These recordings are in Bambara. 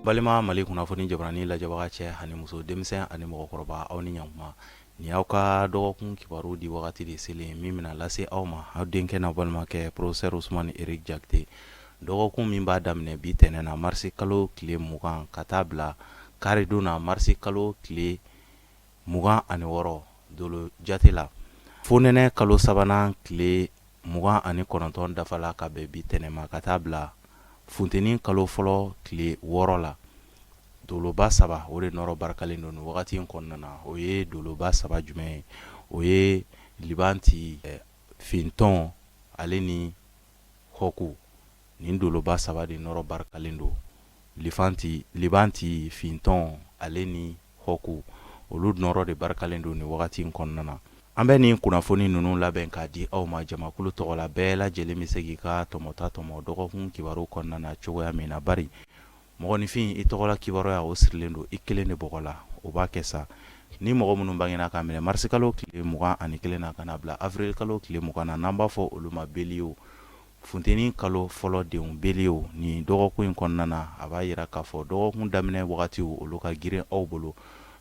Balima Mali kunnafoni jabarani lajɛbaga cɛ ani muso, denmisɛn ani mɔgɔkɔrɔba, aw ni ɲankuma. Nin y'aw ka dɔgɔkun kibaru di wagati de selen min bɛna lase aw ma, aw denkɛ n'aw balimakɛ professeur Ousmane Eric Diakité. Dɔgɔkun min b'a daminɛ bi tɛnɛn na marisi kalo tile 20 ka taa bila karidon na marisi kalo tile 26 dolo jate la, fonɛnɛ kalo sabanan tile 29 dafala ka bɛn bi tɛnɛn ma ka taa bila funteni kalo fɔlɔ tile 6 la. Doloba saba o de nɔrɔ barikalen don nin wagati in kɔnɔna na. O ye doloba saba jumɛn ye? O ye libanti, fintɔn ale ni hɔku. Nin doloba saba de nɔrɔ barikalen don. Lifanti, libanti, fintɔn ale ni hɔku, olu nɔrɔ de barikalen don nin wagati in kɔnɔna na. An bɛ nin kunnafoni ninnu labɛn k'a di aw ma jamakulu tɔgɔ la. Bɛɛ lajɛlen bɛ se k'i ka tɔmɔta tɔmɔ dɔgɔkun kibaru kɔnɔna na cogoya min na, bari mɔgɔninfin, i tɔgɔla kibaruya o sirilen don i kelen de bɔgɔ la. O b'a kɛ sa ni mɔgɔ minnu bangena k'a minɛ marisikalo tile 21 na ka na bila avril kalo tile 20 na, n'an b'a fɔ olu ma bélier, funteni kalo fɔlɔ denw, bélier. Nin dɔgɔkun in kɔnɔna na, a b'a yira k'a fɔ dɔgɔkun daminɛ wagatiw olu ka girin aw bolo.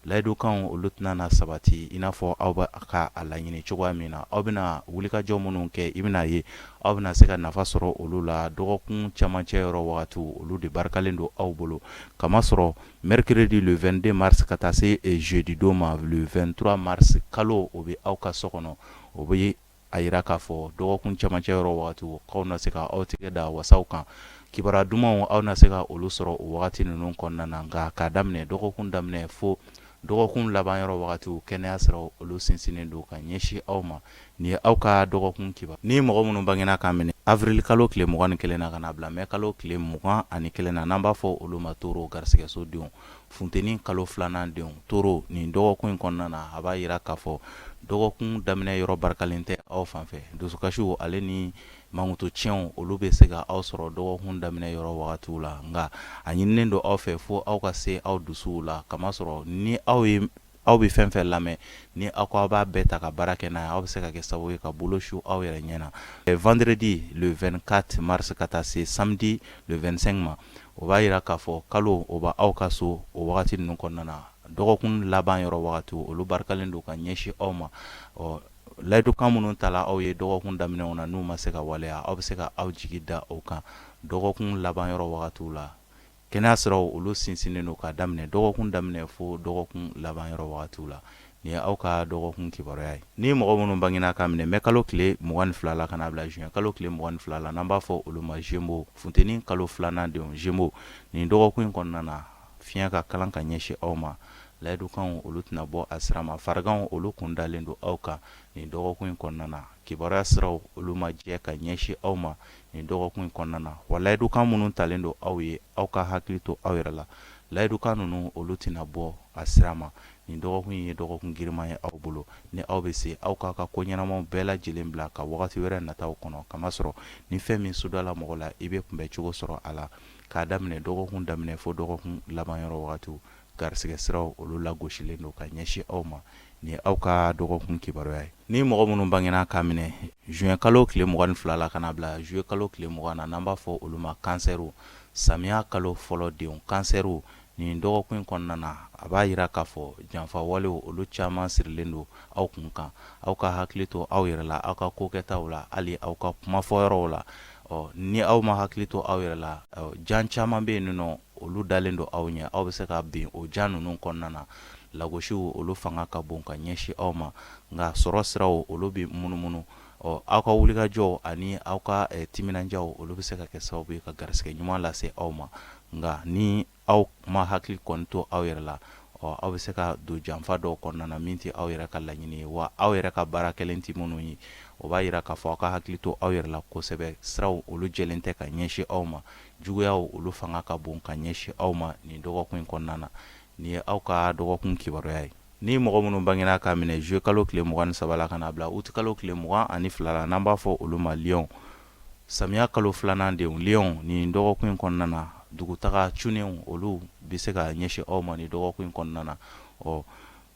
Layidukanw olu tɛna na sabati i n'a fɔ aw bɛ ka a laɲini cogoya min na. Aw bɛna wulikajɔ minnu kɛ, i bɛna ye aw bɛna se ka nafa sɔrɔ olu la dɔgɔkun camancɛ yɔrɔ wagatiw olu de barikalen don aw bolo, kamasɔrɔ mercredi le 22 mars ka taa se jeudi don ma le 23 mars, kalo o bɛ aw ka so kɔnɔ. O bɛ a yira k'a fɔ dɔgɔkun camancɛ yɔrɔ wagatiw k'aw na se ka aw tigɛ da wasaw kan. Kibaruya dumanw, aw na se ka olu sɔrɔ o wagati ninnu kɔnɔna na. Nka k'a daminɛ dɔgɔkun daminɛ fo dɔgɔkun laban yɔrɔ wagatiw, kɛnɛya siraw olu sinsinnen don ka ɲɛsin aw ma. Nin ye aw ka dɔgɔkun kibaru. Ni mɔgɔ minnu bangena k'a minɛ avril kalo tile 21 na ka na bila mai kalo tile 21 na, n'an b'a fɔ olu ma taureau, garisɛgɛso denw, funteni kalo filanan denw, taureau, nin dɔgɔkun in kɔnɔna na, a b'a yira k'a fɔ dɔgɔkun daminɛ yɔrɔ barikalen tɛ aw fan fɛ. Dusukasiw ale ni mankutu tiɲɛw olu bɛ se ka aw sɔrɔ dɔgɔkun daminɛ yɔrɔ wagatiw la. Nka a ɲininen don aw fɛ fo aw ka se aw dusuw la, kamasɔrɔ ni aw ye aw bɛ fɛn fɛn lamɛn, ni aw ko aw b'a bɛɛ ta ka baara kɛ n'a ye, aw bɛ se ka kɛ sababu ye ka bolo su aw yɛrɛ ɲɛ na. Vendredi le 24 mars ka taa se samedi le 25 ma, o b'a yira k'a fɔ kalo o b'a aw ka so o wagati ninnu kɔnɔna na. Dɔgɔkun laban yɔrɔ wagati olu barikalen don ka ɲɛsin aw ma. Ɔ layidukan minnu tala aw ye dɔgɔkun daminɛw na, n'u ma se ka waleya, aw bɛ se ka aw jigi da o kan dɔgɔkun laban yɔrɔ wagatiw la. Kɛnɛya siraw olu sinsinnen don k'a daminɛ dɔgɔkun daminɛ fo dɔgɔkun laban yɔrɔ wagatiw la. Nin ye aw ka dɔgɔkun kibaruya ye. Ni mɔgɔ minnu bangena k'a minɛ mai kalo tile 22 la ka n'a bila juin kalo tile 22 la, n'an b'a fɔ olu ma Gémeaux, funteni kalo filanan denw, Gémeaux, nin dɔgɔkun in kɔnɔna na, fiɲɛ ka kalan ka ɲɛsin aw ma. Layidukanw olu tɛna bɔ a sira ma. Fariganw olu kun dalen don aw kan nin dɔgɔkun in kɔnɔna na. Kibaruya siraw olu ma jɛ ka ɲɛsin aw ma nin dɔgɔkun in kɔnɔna na. Wa layidukan minnu talen don aw ye, aw ka hakili to aw yɛrɛ la, layidukan ninnu olu tɛna bɔ a sira ma. Nin dɔgɔkun in ye dɔgɔkun giriman ye aw bolo. Ni aw bɛ se, aw k'aw ka ko ɲɛnamaw bɛɛ lajɛlen bila ka wagati wɛrɛ nataw kɔnɔ, kamasɔrɔ ni fɛn min sudala mɔgɔ la, i bɛ kunbɛn cogo sɔrɔ a la. K'a daminɛ dɔgɔkun daminɛ fo dɔgɔkun laban yɔrɔ wagatiw, garisɛgɛ siraw olu lagosilen don ka ɲɛsin aw ma. Nin ye aw ka dɔgɔkun kibaruya ye. Ni mɔgɔ minnu bangena k'a minɛ juin kalo tile 22 la ka na bila juillet kalo tile 20 na, n'an b'a fɔ olu ma kansɛriw, samiya kalo fɔlɔ denw, kansɛriw, nin dɔgɔkun in kɔnɔna na, a b'a yira k'a fɔ janfa walew olu caman sirilen don aw kun kan. Aw ka hakili to aw yɛrɛ la, aw ka kokɛtaw la, hali aw ka kumafɔyɔrɔw la. Ɔ ni aw ma hakili to aw yɛrɛ la, jan caman bɛ yen nɔ, olu dalen don aw ɲɛ, aw bɛ se ka bin o jan ninnu kɔnɔna na. Lagosiw olu fanga ka bon ka ɲɛsin aw ma, nka sɔrɔ siraw olu bɛ munumunu. Ɔ aw ka wulikajɔw ani aw ka timinandiyaw olu bɛ se ka kɛ sababu ye ka garisɛgɛ ɲuman lase aw ma. Nka ni aw ma hakili kɔni to aw yɛrɛ la, ɔ aw bɛ se ka don janfa dɔw kɔnɔna na min tɛ aw yɛrɛ ka laɲini ye, wa aw yɛrɛ ka baara kɛlen tɛ minnu ye. O b'a yira k'a fɔ aw ka hakili to aw yɛrɛ la kosɛbɛ. Siraw olu jɛlen tɛ ka ɲɛsin aw ma. Juguyaw olu fanga ka bon ka ɲɛsin aw ma nin dɔgɔkun in kɔnɔna na. Nin ye aw ka dɔgɔkun kibaruya ye. Ni mɔgɔ minnu bangena k'a minɛ juillet kalo tile 23 la ka n'a bila août kalo tile 22 la, n'an b'a fɔ olu ma lion, samiya kalo filanan denw, lion, nin dɔgɔkun in kɔnɔna na, dugutaga cunnenw olu bɛ se ka ɲɛsin aw ma nin dɔgɔkun in kɔnɔna na. Ɔ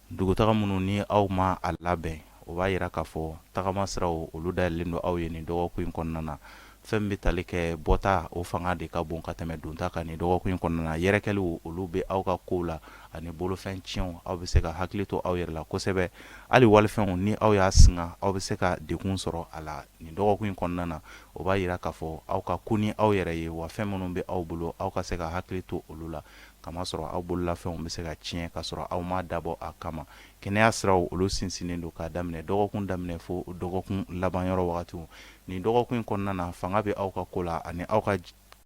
dugutaga minnu ni aw ma a labɛn, o b'a yira k'a fɔ tagama siraw olu dayɛlɛlen don aw ye nin dɔgɔkun in kɔnɔna na. Fɛn min bɛ tali kɛ bɔta, o fanga de ka bon ka tɛmɛ donta kan nin dɔgɔkun in kɔnɔna na. Yɛrɛkɛliw, olu bɛ aw ka kow la ani bolofɛn tiɲɛw. Aw bɛ se ka hakili to aw yɛrɛ la kosɛbɛ. Hali walifɛnw, ni aw y'a singa, aw bɛ se ka degun sɔrɔ a la nin dɔgɔkun in kɔnɔna na. O b'a jira k'a fɔ aw ka kun ni aw yɛrɛ ye, wa fɛn minnu bɛ aw bolo, aw ka se ka hakili to olu la, kamasɔrɔ aw bololafɛnw bɛ se ka tiɲɛ ka sɔrɔ aw ma dabɔ a kama. Kɛnɛya siraw, olu sinsinnen don k'a daminɛ dɔgɔkun daminɛ fo dɔgɔkun laban yɔrɔ wagatiw. Nin dɔgɔkun in kɔnɔna na, fanga bɛ aw ka ko la ani aw ka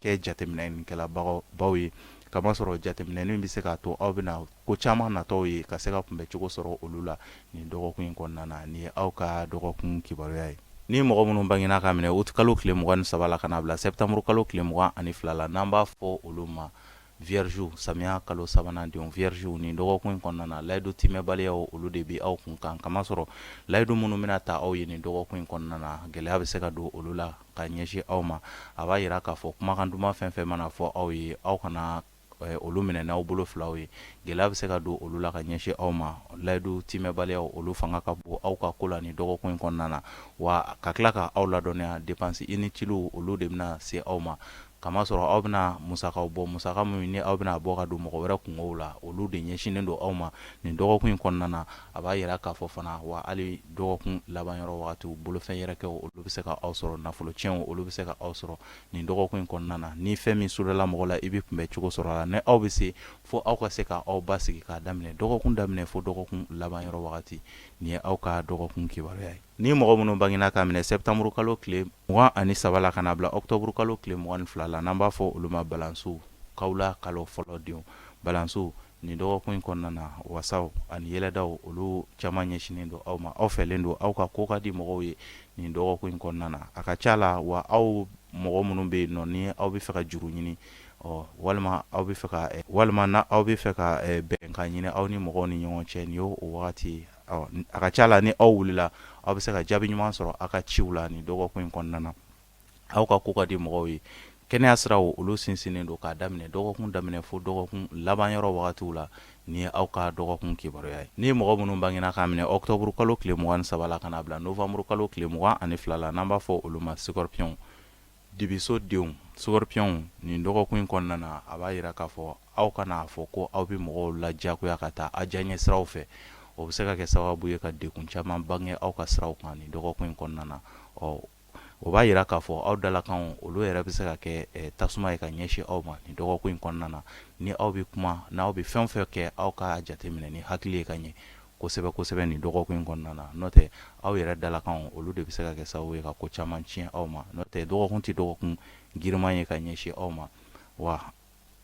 kɛ jateminɛkɛlabagaw ye, kamasɔrɔ jateminɛni bɛ se k'a to aw bɛna ko caman natɔw ye ka se ka kunbɛncogo sɔrɔ olu la nin dɔgɔkun in kɔnɔna na. Nin ye aw ka dɔgɔkun kibaruya ye. Ni mɔgɔ minnu bangena k'a minɛ uti kalo tile 23 la ka n'a bila septembre kalo tile 22 la, n'an b'a fɔ olu ma vierge, samiya kalo sabanan denw, vierge, nin dɔgɔkun in kɔnɔna na, layidu timɛbaliyaw, olu de bɛ aw kun kan, kamasɔrɔ layidu minnu bɛna ta aw ye nin dɔgɔkun in kɔnɔna na, gɛlɛya bɛ se ka don olu la ka ɲɛsin aw ma. A b'a jira k'a fɔ kumakan duman fɛn fɛn mana fɔ aw ye, aw kana olu minɛ n'aw bolo filaw ye. Gɛlɛya bɛ se ka don olu la ka ɲɛsin aw ma. Layidu timɛbaliyaw, olu fanga ka bon aw ka ko la nin dɔgɔkun in kɔnɔna na, wa ka tila ka aw ladɔnniya, dépenses inutiles, olu de bɛna se aw ma, kamasɔrɔ aw bɛna musakaw bɔ, musaka minnu ni aw bɛna bɔ ka don mɔgɔ wɛrɛ kunkow la, olu de ɲɛsinnen don aw ma nin dɔgɔkun in kɔnɔna na. A b'a jira k'a fɔ fana, wa hali dɔgɔkun laban yɔrɔ wagatiw, bolofɛn yɛrɛkɛw, olu bɛ se ka aw sɔrɔ, nafolo tiɲɛw, olu bɛ se ka aw sɔrɔ nin dɔgɔkun in kɔnɔna na. Ni fɛn min sudala mɔgɔ la, i bɛ kunbɛn cogo sɔrɔ a la. Ni aw bɛ se fo aw ka se ka aw basigi k'a daminɛ dɔgɔkun daminɛ fo dɔgɔkun laban yɔrɔ wagati. Nin ye aw ka dɔgɔkun kibaruya ye. Ni mɔgɔ minnu bangena k'a minɛ septembre kalo tile 23 la ka n'a bila octobre kalo tile 22 la, n'an b'a fɔ olu ma balansiw, kawula kalo fɔlɔ denw, balansiw, nin dɔgɔkun in kɔnɔna na, wasaw ani yɛlɛdaw, olu caman ɲɛsinnen don aw ma. Aw fɛlen don, aw ka ko ka di mɔgɔw ye nin dɔgɔkun in kɔnɔna na. A ka ca la, wa aw mɔgɔ minnu bɛ yen nɔ, ni aw bɛ fɛ ka juru ɲini, ɔ walima aw bɛ fɛ ka walima na aw bɛ fɛ ka bɛnkan ɲini aw ni mɔgɔw ni ɲɔgɔn cɛ, nin y'o wagati ye. A ka ca la, ni aw wulila, aw bɛ se ka jaabi ɲuman sɔrɔ aw ka ciw la nin dɔgɔkun in kɔnɔna na. Aw ka ko ka di mɔgɔw ye. Kɛnɛya siraw, olu sinsinnen don k'a daminɛ dɔgɔkun daminɛ fo dɔgɔkun laban yɔrɔ wagatiw la. Nin ye aw ka dɔgɔkun kibaruya ye. Ni mɔgɔ minnu bangena k'a minɛ octobre kalo tile 23 la ka n'a bila novembre kalo tile 22 la, n'an b'a fɔ olu ma scorpion, Dibiso denw, scorpion, nin dɔgɔkun in kɔnɔna na, a b'a jira k'a fɔ aw kana fɔ ko aw bɛ mɔgɔw lajagoya ka taa aw diyaɲɛ siraw fɛ. O bɛ se ka kɛ sababu ye ka degun caman bange aw ka siraw kan nin dɔgɔkun in kɔnɔna na. Ɔ, o b'a jira k'a fɔ aw dalakanw, olu yɛrɛ bɛ se ka kɛ tasuma ye ka ɲɛsin aw ma nin dɔgɔkun in kɔnɔna na. Ni aw bɛ kuma, n'aw bɛ fɛn o fɛn kɛ, aw ka jateminɛ ni hakili ye ka ɲɛ kosɛbɛ kosɛbɛ nin dɔgɔkun in kɔnɔna na. N'o tɛ, aw yɛrɛ dalakanw, olu de bɛ se ka kɛ sababu ye ka ko caman tiɲɛ aw ma. N'o tɛ, dɔgɔkun tɛ dɔgɔkun giriman ye ka ɲɛsin aw ma, wa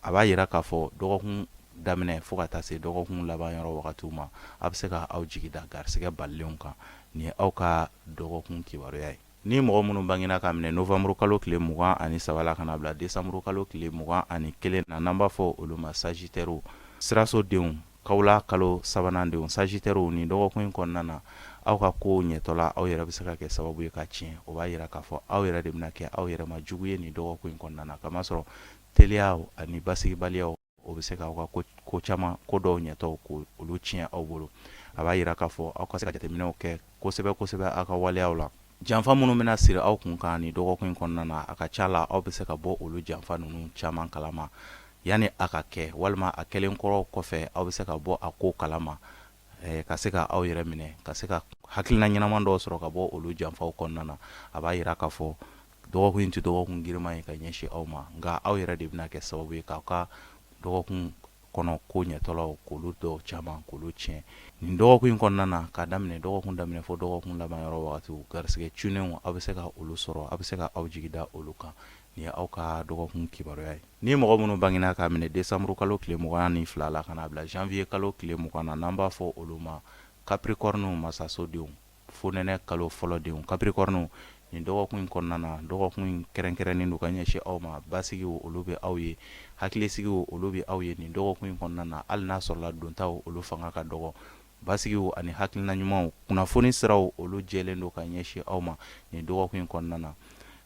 a b'a jira k'a fɔ dɔgɔkun daminɛ fo ka taa se dɔgɔkun laban yɔrɔ wagatiw ma, a bɛ se ka aw jigi da garisɛgɛ balilenw kan. Nin ye aw ka dɔgɔkun kibaruya ye. Ni mɔgɔ minnu bangena k'a minɛ novembre kalo tile 23 la ka n'a bila décembre kalo tile 21 na, n'an b'a fɔ olu ma sagittaire, siraso denw, kawula kalo sabanan denw, sagittaire, nin dɔgɔkun in kɔnɔna na, aw ka ko ɲɛtɔla, aw yɛrɛ bɛ se ka kɛ sababu ye ka tiɲɛ. O b'a jira k'a fɔ aw yɛrɛ de bɛna kɛ aw yɛrɛ ma jugu ye nin dɔgɔkun in kɔnɔna na, kamasɔrɔ teliya ani basigibaliyaw, o bɛ se k'aw ka ko caman, ko dɔw ɲɛtɔ, ko olu tiɲɛ aw bolo. A b'a jira k'a fɔ aw ka se ka jateminɛw kɛ kosɛbɛ kosɛbɛ aw ka waleyaw la. Janfa minnu bɛna siri aw kun kan nin dɔgɔkun in kɔnɔna na, a ka ca la aw bɛ se ka bɔ olu janfa ninnu caman kalama yanni a ka kɛ, walima a kɛlen kɔrɔ kɔfɛ, aw bɛ se ka bɔ a ko kalama, ka se ka aw yɛrɛ minɛ, ka se ka hakilina ɲɛnama dɔw sɔrɔ ka bɔ olu janfaw kɔnɔna na. A b'a jira k'a fɔ dɔgɔkun in tɛ dɔgɔkun giriman ye ka ɲɛsin aw ma, nka aw yɛrɛ de bɛna kɛ sababu ye k'aw ka dɔgɔkun kɔnɔ ko ɲɛtɔlaw, k'olu dɔw caman k'olu tiɲɛ nin dɔgɔkun in kɔnɔna na. K'a daminɛ dɔgɔkun daminɛ fo dɔgɔkun laban yɔrɔ wagatiw, garisɛgɛ cunnenw, aw bɛ se ka olu sɔrɔ, aw bɛ se ka aw jigi da olu kan. Nin ye aw ka dɔgɔkun kibaruya ye. Ni mɔgɔ minnu bangena k'a minɛ décembre kalo tile 22 la ka n'a bila janvier kalo tile 20 na, n'an b'a fɔ olu ma capricorne, masasodenw, fonɛnɛ kalo fɔlɔ denw, capricorne, nin dɔgɔkun in kɔnɔna na, dɔgɔkun in kɛrɛnkɛrɛnnen don ka ɲɛsin aw ma. Basigiw, olu bɛ aw ye, hakilisigiw, olu bɛ aw ye nin dɔgɔkun in kɔnɔna na, hali n'a sɔrɔla dontaw, olu fanga ka dɔgɔ. Basigiw ani hakilina ɲumanw, kunnafoni siraw, olu jɛlen don ka ɲɛsin aw ma nin dɔgɔkun in kɔnɔna na.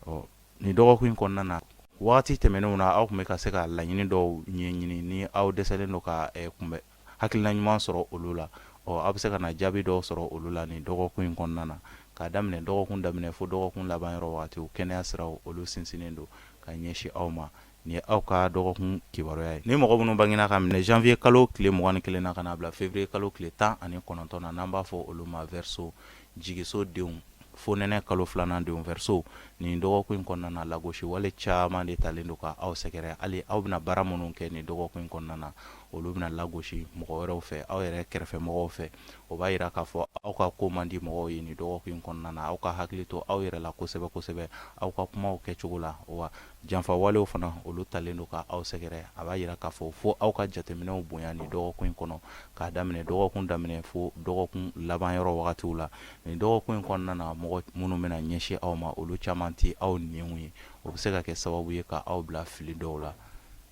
Ɔ, nin dɔgɔkun in kɔnɔna na, waati tɛmɛnenw na, aw tun bɛ ka se ka laɲini dɔw ɲɛɲini, ni aw dɛsɛlen don ka kunbɛn hakilina ɲuman sɔrɔ olu la, ɔ, aw bɛ se ka na jaabi dɔw sɔrɔ olu la nin dɔgɔkun in kɔnɔna na. K'a daminɛ dɔgɔkun daminɛ fo dɔgɔkun laban yɔrɔ wagatiw, kɛnɛya siraw olu sinsinnen don ka ɲɛsin aw ma. Nin ye aw ka dɔgɔkun kibaruya ye. Ni mɔgɔ minnu bangena ka minɛ janvier kalo tile 21 na ka n'a bila février kalo tile 19 na, n'an b'a fɔ olu ma Verseau, jigiso denw, fonɛnɛ kalo filanan denw, Verseau, nin dɔgɔkun in kɔnɔna na, lagosi wale caman de talen don ka aw sɛgɛrɛ. Hali aw bɛna baara minnu kɛ nin dɔgɔkun in kɔnɔna na, olu bɛna lagosi mɔgɔ wɛrɛw fɛ, aw yɛrɛ kɛrɛfɛ mɔgɔw fɛ. O b'a jira k'a fɔ aw ka ko man di mɔgɔw ye nin dɔgɔkun in kɔnɔna na. Aw ka hakili to aw yɛrɛ la kosɛbɛ kosɛbɛ aw ka kumaw kɛcogo la, wa janfa walew fana olu talen don ka aw sɛgɛrɛ. A b'a jira k'a fɔ fo aw ka jateminɛw bonya nin dɔgɔkun in kɔnɔ, k'a daminɛ dɔgɔkun daminɛ fo dɔgɔkun laban yɔrɔ wagatiw la. Nin dɔgɔkun in kɔnɔna na, mɔgɔ minnu bɛna ɲɛsin aw ma, olu caman tɛ aw niw ye. O bɛ se ka kɛ sababu ye ka aw bila fili dɔw la.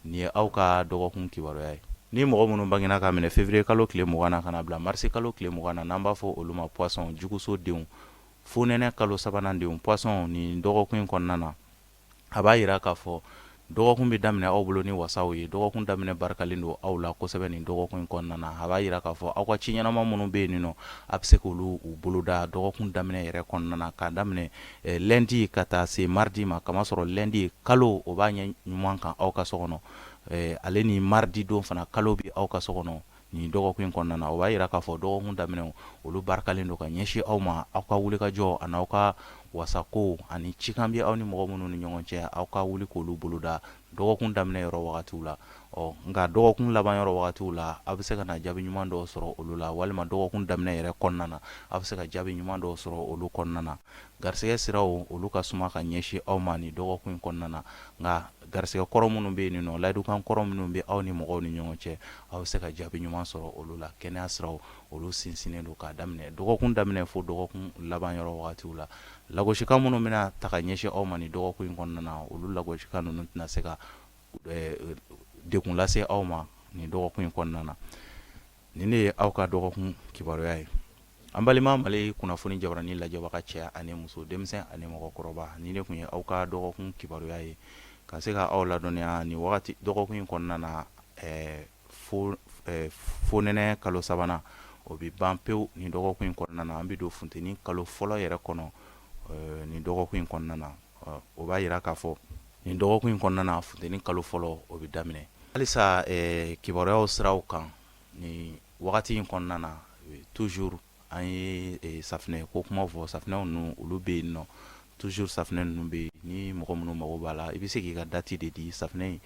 Nin ye aw ka dɔgɔkun kibaruya ye. Ni mɔgɔ minnu bangena ka minɛ février kalo tile 20 na ka na bila mars kalo tile 20 na, n'an b'a fɔ olu ma poisson, juguso denw, fonɛnɛ kalo sabanan denw, poisson, nin dɔgɔkun in kɔnɔna na, a b'a jira k'a fɔ dɔgɔkun bɛ daminɛ aw bolo ni wasaw ye. Dɔgɔkun daminɛ barikalen don aw la kosɛbɛ nin dɔgɔkun in kɔnɔna na. A b'a jira k'a fɔ aw ka ci ɲɛnama minnu bɛ yen nɔ, a bɛ se k'olu u boloda dɔgɔkun daminɛ yɛrɛ kɔnɔna na, k'a daminɛ lundi ka taa se mardi ma. Kamasɔrɔ lundi kalo o b'a ɲɛ ɲuman kan aw ka so kɔnɔ, ale ni mardi don fana kalo bɛ aw ka so kɔnɔ nin dɔgɔkun in kɔnɔna na. O b'a jira k'a fɔ dɔgɔkun daminɛ olu barikalen don ka ɲɛsin aw ma. Aw ka wulikajɔ ani aw ka wasako ani cikan bɛ aw ni mɔgɔ minnu ni ɲɔgɔn cɛ, aw ka wuli k'olu boloda dɔgɔkun daminɛ yɔrɔ wagatiw la. Ɔ nka dɔgɔkun laban yɔrɔ wagatiw la, aw bɛ se ka na jaabi ɲuman dɔw sɔrɔ olu la, walima dɔgɔkun daminɛ yɛrɛ kɔnɔna na, aw bɛ se ka jaabi ɲuman dɔw sɔrɔ olu kɔnɔna na. Garisɛgɛ siraw olu ka suma ka ɲɛsin aw ma nin dɔgɔkun in kɔnɔna na. Nka garisɛgɛ kɔrɔ minnu bɛ yen nɔ, layidukan kɔrɔ minnu bɛ aw ni mɔgɔw ni ɲɔgɔn cɛ, aw bɛ se ka jaabi ɲuman sɔrɔ olu la. Kɛnɛya siraw olu sinsinnen don k'a daminɛ dɔgɔkun daminɛ fo dɔgɔkun laban yɔrɔ wagatiw la. Lagosikan minnu bɛna ta ka ɲɛsin aw ma nin dɔgɔkun in kɔnɔna na, olu lagosikan ninnu tɛna se ka degun lase aw ma nin dɔgɔkun in kɔnɔna na. Nin de ye aw ka dɔgɔkun kibaruya ye. An balima Mali kunnafoni jabarani lajɛbaga cɛ ani muso, denmisɛn ani mɔgɔkɔrɔba, nin de tun ye aw ka dɔgɔkun kibaruya ye, ka se ka aw ladɔnniya nin wagati dɔgɔkun in kɔnɔna na. Fonɛnɛ kalo sabanan o bɛ ban pewu nin dɔgɔkun in kɔnɔna na. An bɛ don funteni kalo fɔlɔ yɛrɛ kɔnɔ nin dɔgɔkun in kɔnɔna na. O b'a jira k'a fɔ nin dɔgɔkun in kɔnɔna na, funteni kalo fɔlɔ o bɛ daminɛ. Halisa kibaruyaw siraw kan nin wagati in kɔnɔna na, toujours an ye safinɛ ko kuma fɔ. Safinɛw ninnu olu bɛ yen nɔ toujours, safinɛ ninnu bɛ yen. Ni mɔgɔ minnu mago b'a la, i bɛ se k'i ka date de di. Safinɛ in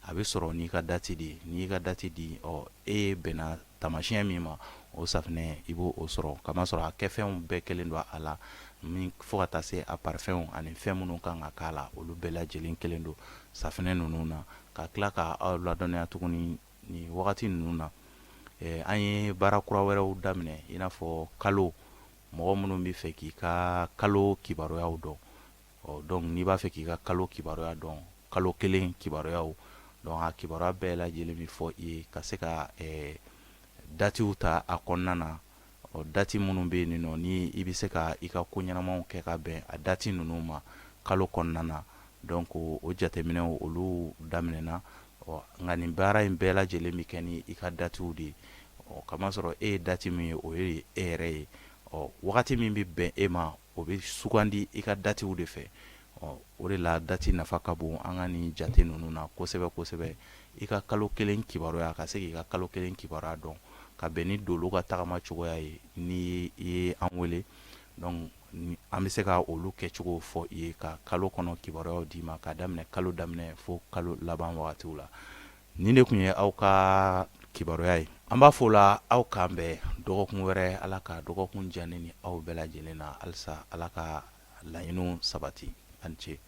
a bɛ sɔrɔ n'i ka date de ye. N'i y'i ka date di, ɔ e bɛnna taamasiyɛn min ma, o safinɛ i b'o sɔrɔ, kamasɔrɔ a kɛfɛnw bɛɛ kɛlen don a la, min fo ka taa se a parfumw ani fɛn minnu kan ka k'a la, olu bɛɛ lajɛlen kɛlen don safinɛ ninnu na. Ka tila ka aw ladɔnniya tuguni, nin wagati ninnu na, an ye baara kura wɛrɛw daminɛ, i n'a fɔ kalo mɔgɔ minnu bɛ fɛ k'i ka kalo kibaruyaw dɔn. Ɔ donc n'i b'a fɛ k'i ka kalo kibaruya dɔn, kalo kelen kibaruyaw, donc a kibaruya bɛɛ lajɛlen bɛ fɔ i ye, ka se ka datiw ta a kɔnɔna na. Ɔ date minnu bɛ yen nɔ, ni i bɛ se ka i ka ko ɲɛnamaw kɛ ka bɛn a date ninnu ma kalo kɔnɔna na, donc o jateminɛw olu daminɛna. Ɔ nka nin baara in bɛɛ lajɛlen bɛ kɛ ni i ka datiw de ye. Ɔ kamasɔrɔ e ye date min ye, o ye e yɛrɛ ye. Ɔ wagati min bɛ bɛn e ma, o bɛ sugandi i ka datiw de fɛ. Ɔ o de la date nafa ka bon an ka nin jate ninnu na kosɛbɛ kosɛbɛ. I ka kalo kelen kibaruya, ka se k'i ka kalo kelen kibaruya dɔn ka bɛn ni dolo ka tagama cogoya ye, ni i ye an wele, donc an bɛ se ka olu kɛcogo fɔ i ye, ka kalo kɔnɔ kibaruyaw d'i ma, k'a daminɛ kalo daminɛ fo kalo laban wagatiw la. Nin de tun ye aw ka kibaruya ye. An b'a fɔ la aw k'an bɛn dɔgɔkun wɛrɛ. Ala ka dɔgɔkun diya ne ni aw bɛɛ lajɛlen na. Halisa Ala ka laɲiniw sabati. A ni ce.